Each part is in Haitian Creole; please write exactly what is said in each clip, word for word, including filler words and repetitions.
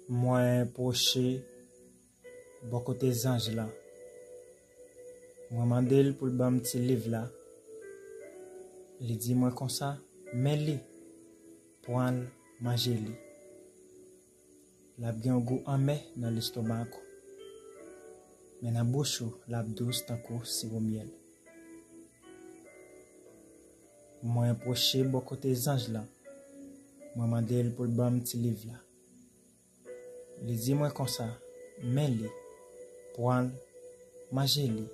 Mwen pwoche bò kote zanj lan. Mwen mande l pou l ban m ti liv la. Li di mwen konsa, men li, pran l, manje li. L ap gen yon gou anmè nan lestomak ou. Men nan bouch ou, l ap dous tankou siwo myèl. Mwen pwoche bò kote zanj lan. Mwen mande l pou l ban m ti liv la. Li di mwen konsa, men li, pran l, manje li.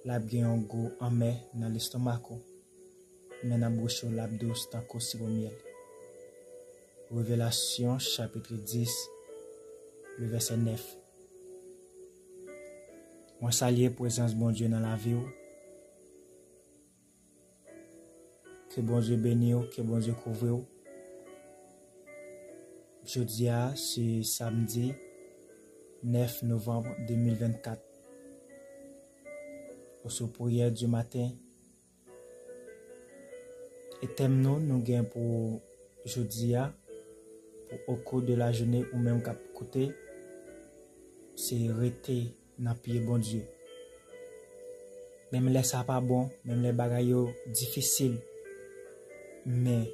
L ap gen yon gou anmè nan lestomak ou. Men nan bouch ou, l ap dous tankou siwo myèl. Revelasyon, chapit dis, le vèsè nèf. Mwen salye prezans Bondye nan lavi w. Ke Bondye beni w, ke Bondye kouvri w. Jodi a, se samdi nèf novanm de mil vennkat. Ou sou priyè di maten. E tèm nou, nou gen pou jodi a, pou au cours de la journée ou menm k ap koute, se rete nan pye Bondye. Menm lè sa pa bon, menm lè bagay yo difisil, men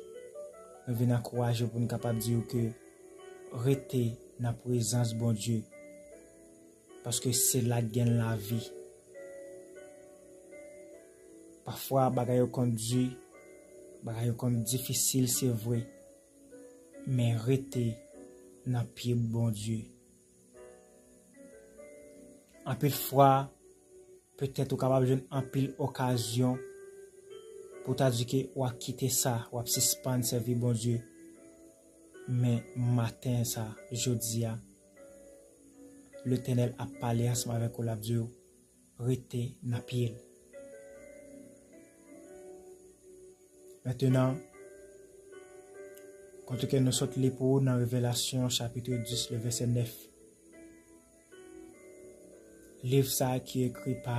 nou vin ankouraje w pou n kapab di w ke rete nan prezans Bondye, paske se la k gen lavi. Pafwa bagay yo konn di, bagay yo konn difisil, se vre, men rete nan pye Bondye. Anpil fwa, petèt ou kapab jwenn anpil okazyon pou w ta di ke w ap kite sa, w ap sispann sèvi Bondye. Men maten sa, jodi a, Letènèl ap pale ansanm avèk ou, l ap di w, rete nan pye l. Mentenan, kote ke nou sot li pou ou nan Revelasyon chapit dis, le vèsè nèf. Liv sa a ki ekri pa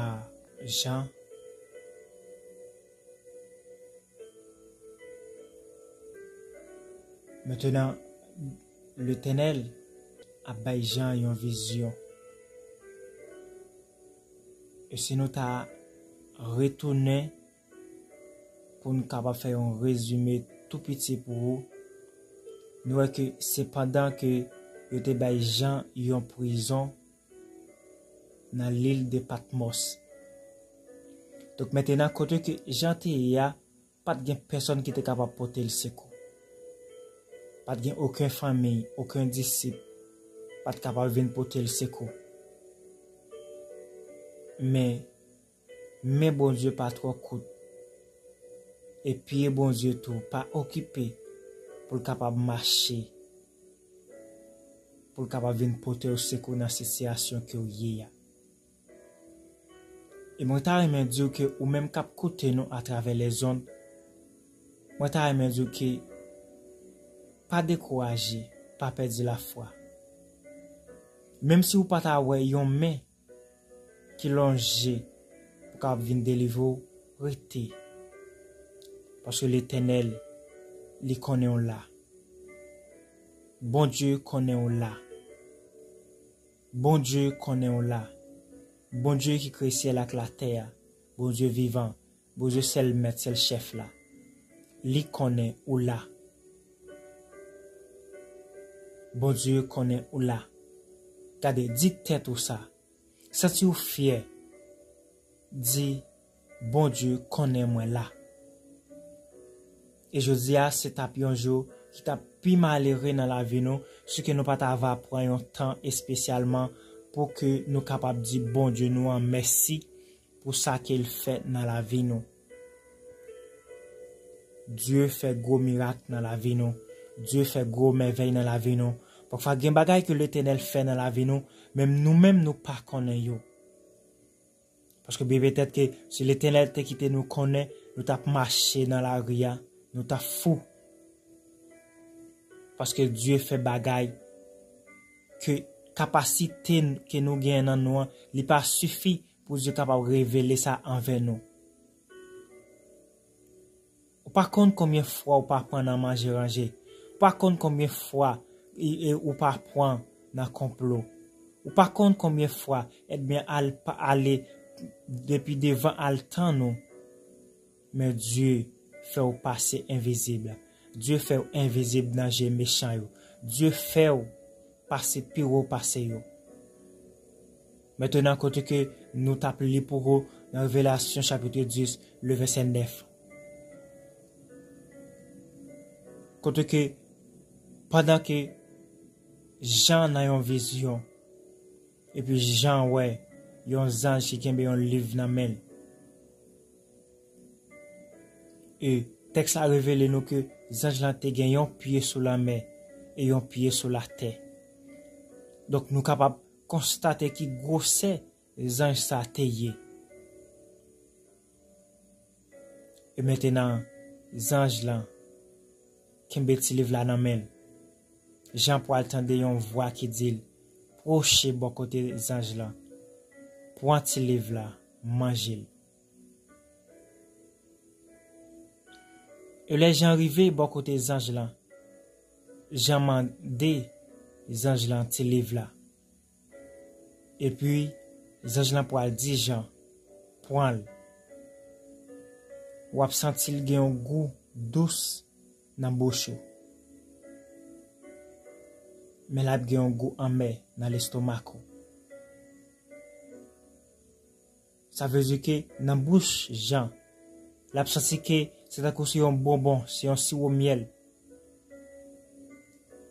Jan. Mentenan, Letènèl ap bay Jan yon vizyon. E si nou ta retounen pou n kapab fè yon rezime tou piti pou ou, nou wè ke se pandan ke yo te bay Jan yon prizon nan lil de Patmòs. Donk, mentenan, kote ke Jan te ye a, pa t gen pèsòn ki te kapab pote l sekou. Pa t gen okenn fanmi, okenn disip pa t kapab vin pote l sekou. Men, men Bondye pa twò kout. E pye Bondye tou pa okipe pou l kapab mache, pou l kapab vin pote w sekou nan sitiyasyon ke w ye a. E mwen ta renmen di w ke ou menm k ap koute nou atravè lèzonn, mwen ta renmen di w ke pa dekouraje, pa pèdi lafwa. Menm si w pa ta wè yon men ki lonje pou kapab vin delivre w, rete. Paske Letènèl, li konnen w la. Bondye konnen w la. Bondye konnen w la. Bondye ki kreye syèl ak latè a. Bondye vivan. Bondye sèl mèt, sèl chèf la. Li konnen ou la. Bondye konnen ou la. Gade, di tèt ou sa. Santi w fyè. Di, Bondye konnen mwen la. E jodi a, se t ap yon jou ki t ap pi malere nan lavi nou, si ke nou pa ta va pran yon tan espesyalman pou ke nou kapab di Bondye nou an mèsi pou sa ke l fè nan lavi nou. Dye fè gwo mirak nan lavi nou. Dye fè gwo mèvèy nan lavi nou. Pafwa gen bagay ke Letènèl fè nan lavi nou, menm nou menm nou pa konnen yo. Paske byen petèt ke si Letènèl te kite nou konnen, nou t ap mache nan lari a, nou t ap fou. Paske Dye fè bagay ke kapasite n-, ke nou genyen nan nou an, li pa sifi pou Dye kapab revele sa anvè nou. Ou pa konn konbyen fwa ou pa pran nan manje ranje. Ou pa konn konbyen fwa e, e ou pa pran nan konplo. Ou pa konn konbyen fwa ènmi an al pa ale depi devan al tann ou. Men Dye fè w pase envizib. Dye fè w envizib nan je mechan yo. Dye fè w pase pi wo pase yo. Mentnan, kote ke nou t ap li pou ou nan Revelasyon chapit dis, le vèsè nèf. Kote ke, pandan ke Jan nan yon vizyon, epi Jan wè yon zanj ki kenbe yon liv nan men l. E tèks la revele nou ke zanj lan te gen yon pye sou lanmè e yon pye sou latè. Donk, nou kapab konstate ki gwosè zanj sa te ye. E mentnan, zanj lan kenbe ti liv la nan men l. Jan pral tande yon vwa ki di l, "Pwoche bò kote zanj lan. Pran ti liv la, manje l." E lè Jan rive bò kote zanj lan, Jan mande zanj lan ti liv la. Epi, zanj lan pral di Jan, "Pran l. W ap santi l gen yon gou dous nan bouch ou. Men l ap gen yon gou anmè nan lestomak ou." Sa vle di ke nan bouch Jan, l ap santi ke se tankou se yon bonbon, se yon siwo myèl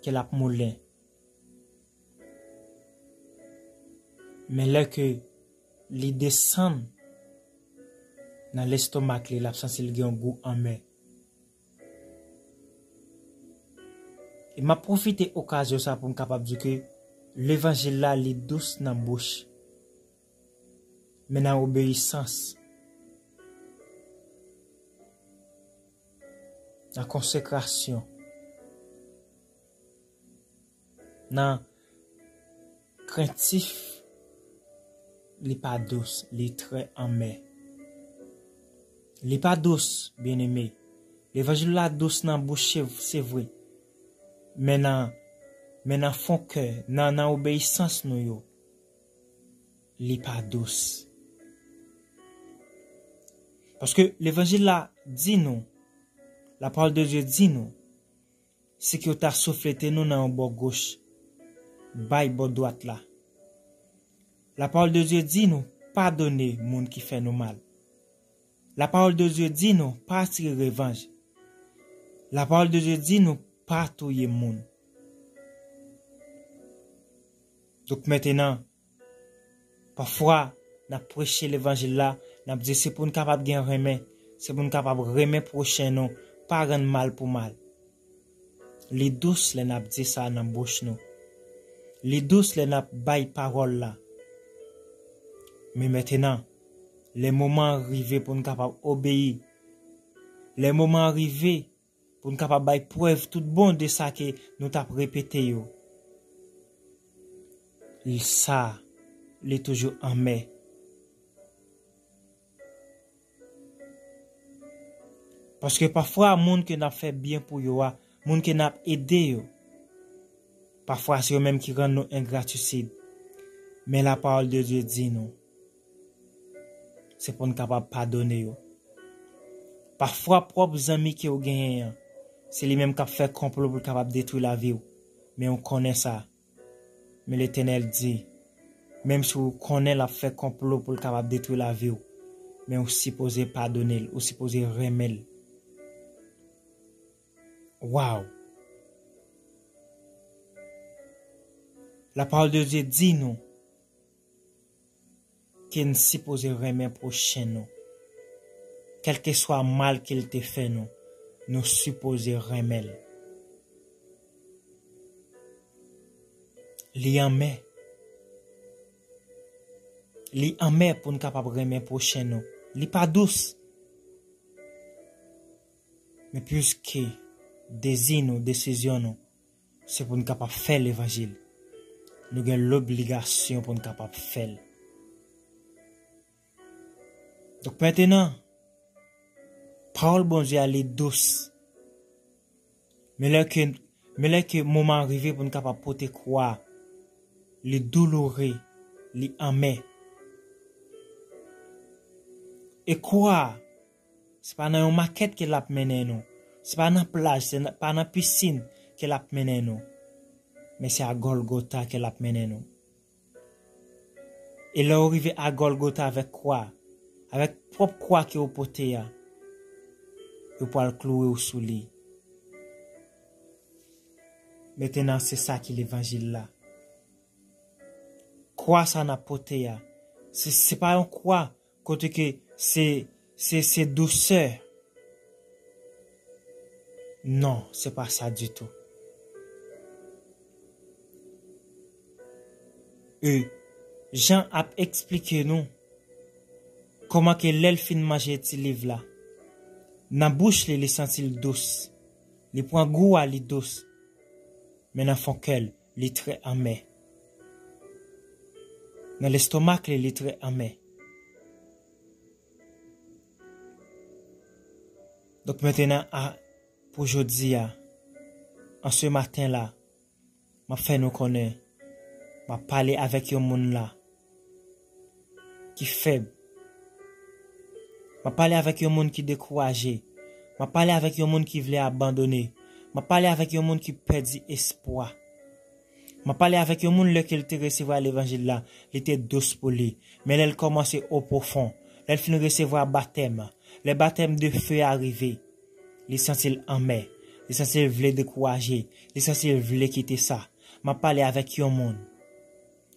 ke l ap moulen. Men lè ke li desann nan lestomak li, l ap santi l gen yon gou anmè. E m ap pwofite okazyon sa pou m kapab di ke levanjil la, li dous nan bouch, men nan obeyisans, nan konsekrasyon, nan krentif, li pa dous, li trè anmè. Li pa dous, byeneme. Levanjil la dous nan bouch, se, se vre. Men nan, men nan fon kè, nan, nan obeyisans nou yo, li pa dous. Paske levanjil la di nou, la parole de Dieu di nou, si ke yo ta souflete nou nan yon bò goch, bay bò dwat la. La parole de Dieu di nou, padone moun ki fè nou mal. La parole de Dieu di nou, pa tire revanj. La parole de Dieu di nou, pa touye moun. Donk mentnan, pafwa, n ap preche levanjil la, n ap di se pou n kapab gen renmen, se pou n kapab renmen pwochen nou, pa rann mal pou mal. Li dous lè n ap di sa nan bouch nou. Li dous lè n ap bay pawòl la. Men mentnan, lè moman an rive pou n kapab obeyi, lè moman an rive pou n kapab bay prèv tout bon de sa ke nou t ap repete yo, sa, li toujou anmè. Paske pafwa, moun ke n ap fè byen pou yo a, moun ke n ap ede yo, pafwa, se yo menm ki rann nou engratisid. Men la parole de Dieu di nou, se pou n kapab padone yo. Pafwa, pwòp zanmi ke w genyen an, se li menm k ap fè konplo pou l kapab detwi lavi w. Men w konnen sa. Men Letènèl di, menm si w konnen l ap fè konplo pou l kapab detwi lavi w, men w sipoze padone l, ou sipoze renmen l. Waw! La parole de Dieu di nou ke n sipoze renmen pwochen nou. Kèlkeswa mal ke l te fè nou, nou sipoze renmen l. Li anmè. Li anmè pou n kapab renmen pwochen nou. Li pa dous. Men piske dezi nou, desizyon nou, se pou n kapab fè levanjil, nou gen lobligasyon pou n kapab fè l. Donk mentnan, pawòl Bondye a li dous. Men lè ke, Men lè ke moman an rive pou n kapab pote kwa a, li douloure, li anmè. E kwa a, se pa nan yon makèt ke l ap mennen nou. Se pa nan plaj, se pa nan pisin ke l ap mennen nou. Men se a Gòlgota ke l ap mennen nou. E lè w rive a Gòlgota avèk kwa, avèk pwòp kwa ke w pote a, yo pral klouwe w sou li. Mentenan, se sa ki levanjil la. Kwa sa n ap pote a, se, se pa yon kwa kote ke se, se, se dousè. Non, se pa sa ditou. E Jan ap eksplike nou kòman ke lè l fin manje ti liv la, nan bouch li, li santi l dous. Li pran gou a, li dous. Men nan fon kè l, li trè anmè. Nan lestomak li, li trè anmè. Donk mentenan, a, pou jodi a, an se maten la, m ap fè nou konnen, m ap pale avèk yon moun la ki fèb. M ap pale avèk yon moun ki dekouraje. M ap pale avèk yon moun ki vle abandone. M ap pale avèk yon moun ki pèdi espwa. M ap pale avèk yon moun lè ke l te resevwa levanjil la, li te dous pou li. Men lè l kòmanse o pwofon, lè l fin resevwa batèm, lè batèm de fe a rive, li santi l anmè, li santi l vle dekouraje, li santi l vle kite sa. M ap pale avèk yon moun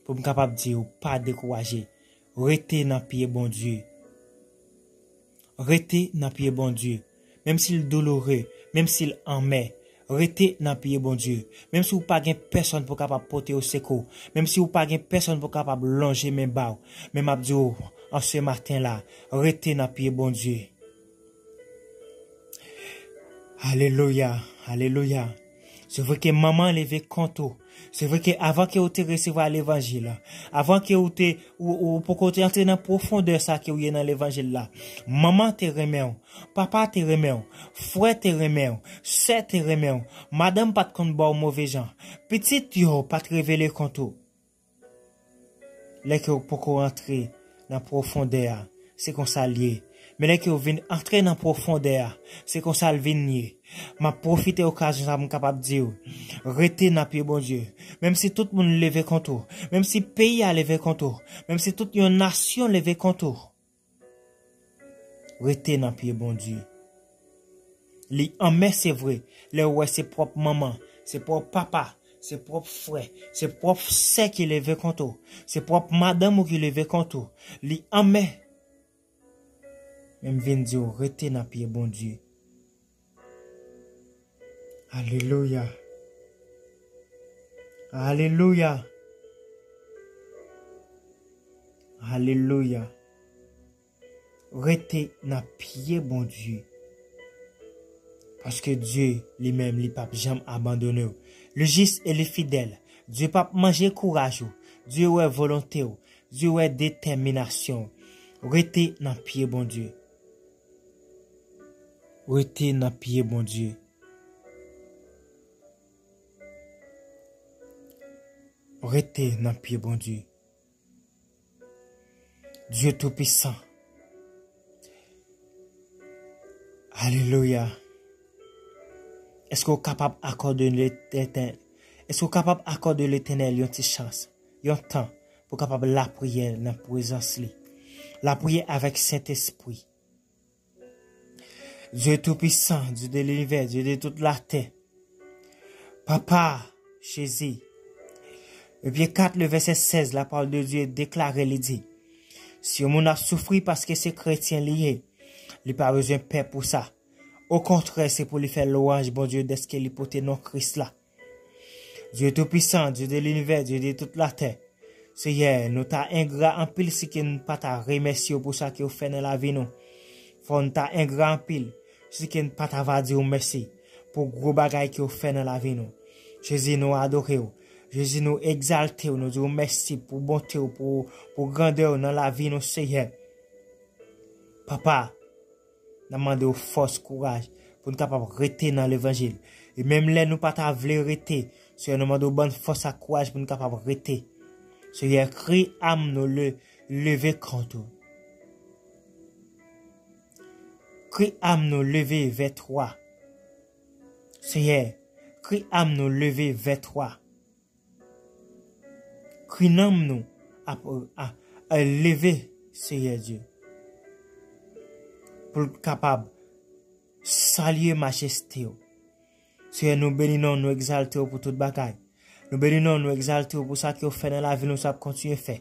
pou m kapab di w pa dekouraje. Rete nan pye Bondye. Rete nan pye Bondye. Menm si l douloure, menm si l anmè, rete nan pye Bondye. Menm si w pa gen pèsonn pou kapab pote w sekou, menm si w pa gen pèsonn pou kapab lonje men ba w, men m ap di w, an se maten la, rete nan pye Bondye. Alelouya, alelouya. Se vre ke manman leve kont ou. Se vre ke avan ke ou te resevwa levanjil la, avan ke ou te, ou, ou poko te antre nan pwofondè sa ke ou ye nan levanjil la, manman te renmen w, papa te renmen w, frè te renmen w, sè te renmen w, madanm pa t konn ba w move jan, pitit yo pa t revele kont ou. Lè ke w poko antre nan pwofondè a, se konsa l ye. Men lè ke w vin antre nan pwofondè a, se konsa l vin ye. M ap pwofite okazyon sa pou m kapab di w, rete nan pye Bondye. Menm si tout moun leve kont ou, menm si peyi a leve kont ou, menm si tout yon nasyon leve kont ou, rete nan pye Bondye. Li anmè, se vre, lè w wè se pwòp manman, se pwòp papa, se pwòp frè, se pwòp sè ki leve kont ou, se pwòp madanm ou ki leve kont ou. Li anmè. Men m vin di w, rete nan pye Bondye. Alelouya. Alelouya. Alelouya. Rete nan pye Bondye. Paske Dye li menm, li p ap janm abandone w. Li jis e li fidèl. Dye p ap manje kouraj ou. Dye wè volonte w. Dye wè detèminasyon w. Rete nan pye Bondye. Rete nan pye Bondye. Rete nan pye Bondye. Dye Toupisan. Alelouya. Èske w kapab akòde Letènèl, èske w kapab akòde Letènèl yon ti chans, yon tan pou kapab lapriyè nan prezans li? Lapriyè avèk Sentespri. Dye Toupisan, Dye de linivè, Dye de tout latè. Papa, Jezi. Ebyen kat, le vèsè sèz, la pawòl de Dye deklare, li di, si yon moun ap soufri paske se kretyen li ye, li pa bezwen pè pou sa. Okontrè, se pou li fè lwanj Bondye dèske li pote non Kris la. Dye Toupisan, Dye de linivè, Dye de tout latè. Seyè, nou ta engra anpil si ke n pa ta remèsye w pou sa ke w fè nan lavi nou. Fò n ta engra anpil si ke n pa ta va di w mèsi pou gwo bagay ke w fè nan lavi nou. Jezi, nou adore w. Jezi, nou egzalte w. Nou di w mèsi pou bonte w, pou, pou grandè w nan lavi nou, Seyè. Papa, n ap mande w fòs, kouraj, pou n kapab rete nan levanjil. E menm lè nou pa ta vle rete, Seyè, nou mande w ban n fòs ak kouraj pou n kapab rete. Seyè, kri am nou le, leve kont ou. Kri am nou leve vè twa. Seyè, kri am nou leve vè twa. Kri nanm nou ap, a, a, leve, Seyè Dye, pou l kapab salye majeste w. Seyè, nou beni non w, nou egzalte w pou tout bagay. Nou beni non w, nou egzalte w pou sa ke w fè nan lavi nou, sa w ap kontinye fè.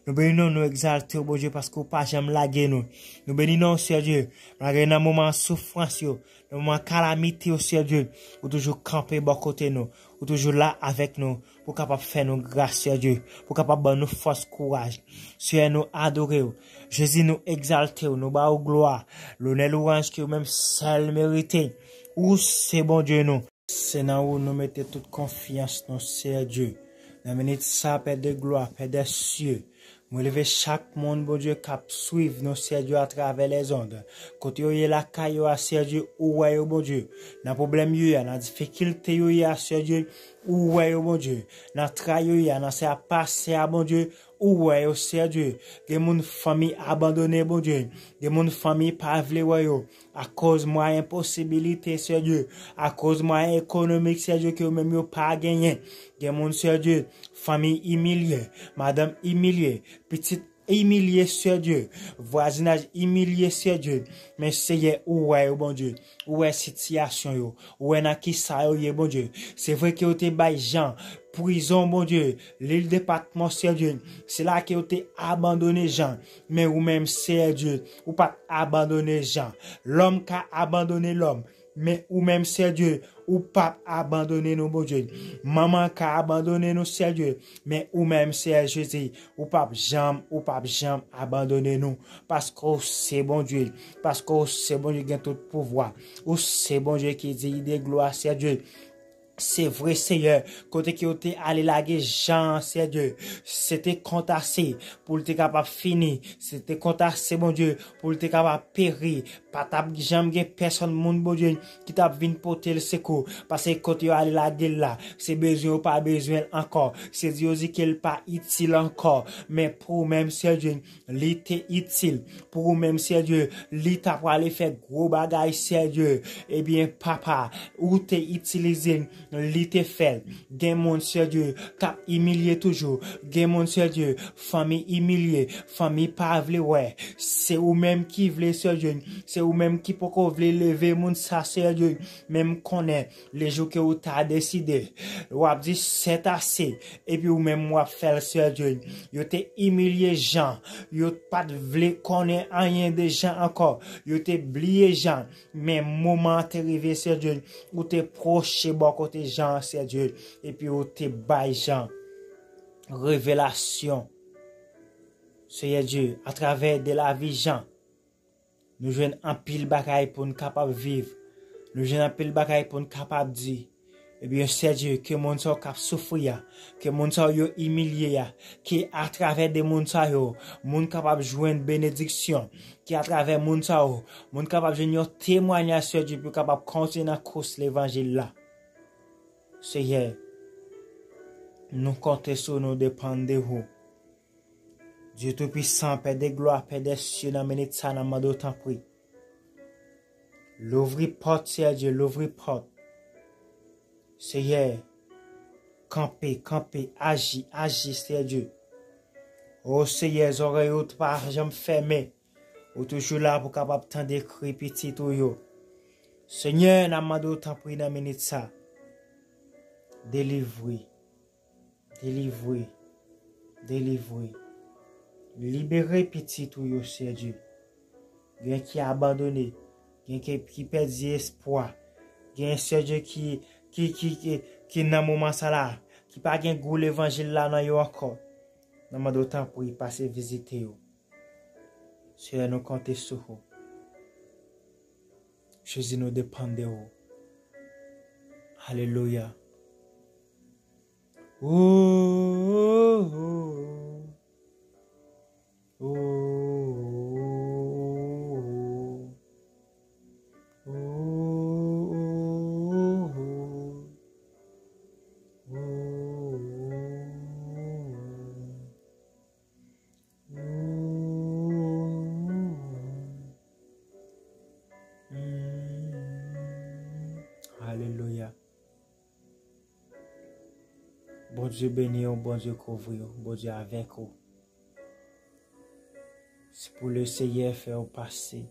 Nou beni non w, nou egzalte w, Bondye, paske w pa janm lage nou. Nou beni non w, Seyè Dye, malgre nan moman soufrans yo, nan moman kalamite yo, Seyè Dye, ou toujou kanpe bò kote nou. Ou toujou la avèk nou pou kapab fè nou gras, Seyè Dye, pou kapab ban nou fòs, kouraj. Seyè, nou adore w. Jezi, nou egzalte w, nou ba w glwa, lonè, louwanj ke ou menm sèl merite. Ou se Bondye nou. Se nan ou nou mete tout konfyans nou, Seyè Dye. Nan minit sa, Pè de glwa, Pè de sye, mwen leve chak moun, Bondye, k ap swiv nou, Seyè Dye, atravè lèzond. Kote yo ye lakay yo a, Seyè Dye, ou wè yo, Bondye. Nan pwoblèm yo ye a, nan difikilte yo ye a, Seyè Dye, ou wè yo, Bondye. Nan tray yo ye a, nan sa y ap pase a, Bondye, ou wè yo, Seyè Dye. Gen moun fanmi abandone, Bondye. Gen moun fanmi pa vle wè yo. Akoz mwayen posibilite, Seyè Dye. Akoz mwayen ekonomik, Seyè Dye, ke yo menm yo pa genyen. Gen moun, Seyè Dye, fanmi imilye, madanm imilye, pitit imilye, Seyè Dye, vwazinaj imilye, Seyè Dye. Men Seyè, ou wè yo, Bondye. Ou wè sitiyasyon yo. Ou wè nan ki sa yo ye, Bondye. Se vre ke yo te bay Jan prizon, Bondye, lil de Patmò, Seyè Dye. Se la ke yo te abandone Jan. Men ou menm, Seyè Dye, ou pa t abandone Jan. Lòm ka abandone lòm. Men ou menm, Seyè Dye, ou p ap abandone nou, Bondye. Manman ka abandone nou, Seyè Dye. Men ou menm, Seyè Jezi, ou p ap janm, ou p ap janm abandone nou. Paske ou se Bondye. Paske ou se Bondye gen tout pouvwa. Ou se Bondye ki diy de glwa, Seyè Dye. Se vre, Seyè, kote ke yo te ale lage Jan an, Seyè Dye, se te kont ase pou l te kapab fini. Se te kont ase, Bondye, pou l te kapab peri. Pa t ap janm gen pèsonn moun, Bondye, ki t ap vin pote l sekou. Paske kote yo ale lage l la, se bezwen yo pa bezwen l ankò. Se di yo di ke l pa itil ankò. Men pou ou menm, Seyè Dye, li te itil. Pou ou menm, Seyè Dye, li ta prale fè gwo bagay, Seyè Dye. Ebyen, Papa, ou te itilize l, li te fè l. Gen moun, Seyè Dye, k ap imilye toujou. Gen moun, Seyè Dye, fanmi imilye, fanmi pa vle wè. Se ou menm ki vle, Seyè Dye. Se ou menm ki poko vle leve moun sa, Seyè Dye. Men m konnen, le jou ke ou ta deside, w ap di, "C'est assez." Epi ou menm w ap fè l, Seyè Dye. Yo te imilye Jan. Yo pa t vle konnen anyen de Jan ankò. Yo te bliye Jan. Men moman an te rive, Seyè Dye. Ou te pwoche bò kote Jan an, Seyè Dye. Epi ou te bay Jan revelasyon. Seyè Dye, atravè de lavi Jan, nou jwenn anpil bagay pou n kapab viv. Nou jwenn anpil bagay pou n kapab di. Ebyen, Seyè Dye, ke moun sa yo k ap soufri a, ke moun sa yo yo imilye a, ke atravè de moun sa yo, moun kapab jwenn benediksyon, ke atravè moun sa yo, moun kapab jwenn yon temwayaj, Seyè Dye, pou yo kapab kontinye nan kous levanjil la. Seyè, nou konte sou nou, depann de ou. Dye Toupisan, Pè de glwa, Pè de sye, nan minit sa, n ap mande w tanpri. Louvri pòt, Seyè Dye, louvri pòt. Seyè, kanpe, kanpe, aji, aji, Seyè Dye. O Seyè, zòrèy ou pa janm fèmen. Ou toujou la pou kapab tande kri pitit ou yo. Senyè, n ap mande w tanpri nan minit sa. Delivre. Delivre, delivre. Libere pitit ou yo, Seyè Dye. Gen ki abandone, gen ki, ki pèdi espwa. Gen, Seyè Dye, ki, ki, ki, ki, ki nan moman sa la, ki pa gen gou levanjil la nan yo ankò. N ap mande w tanpri, pase vizite yo. Seyè, nou konte sou ou. Jezi, nou depann de ou. Alelouya. Bondye beni w, Bondye kouvri w, Bondye avèk ou. Se pou Leseyè fè w pase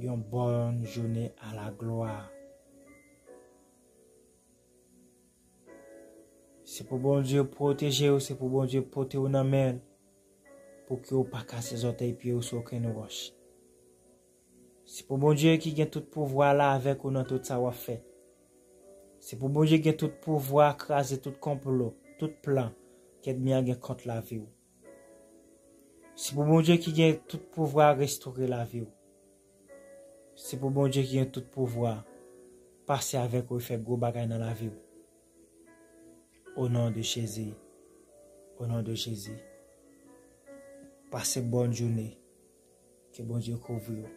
yon bòn jounen a la glwa. Se pou Bondye pwoteje w, se pou Bondye pote w nan men l, pou ke w pa kase zòtèy pye w sou okenn wòch. Se pou Bondye ki gen tout pouvwa la avèk ou nan tout sa w ap fè. Se pou Bondye gen tout pouvwa kraze tout konplo, tout plan ke ènmi a gen kont lavi w. Se pou Bondye ki gen tout pouvwa restore lavi w. Se pou Bondye ki gen tout pouvwa pase avèk ou e fè gwo bagay nan lavi w. O non de Jezi. O non de Jezi. Pase bòn jounen. Ke Bondye kouvri w.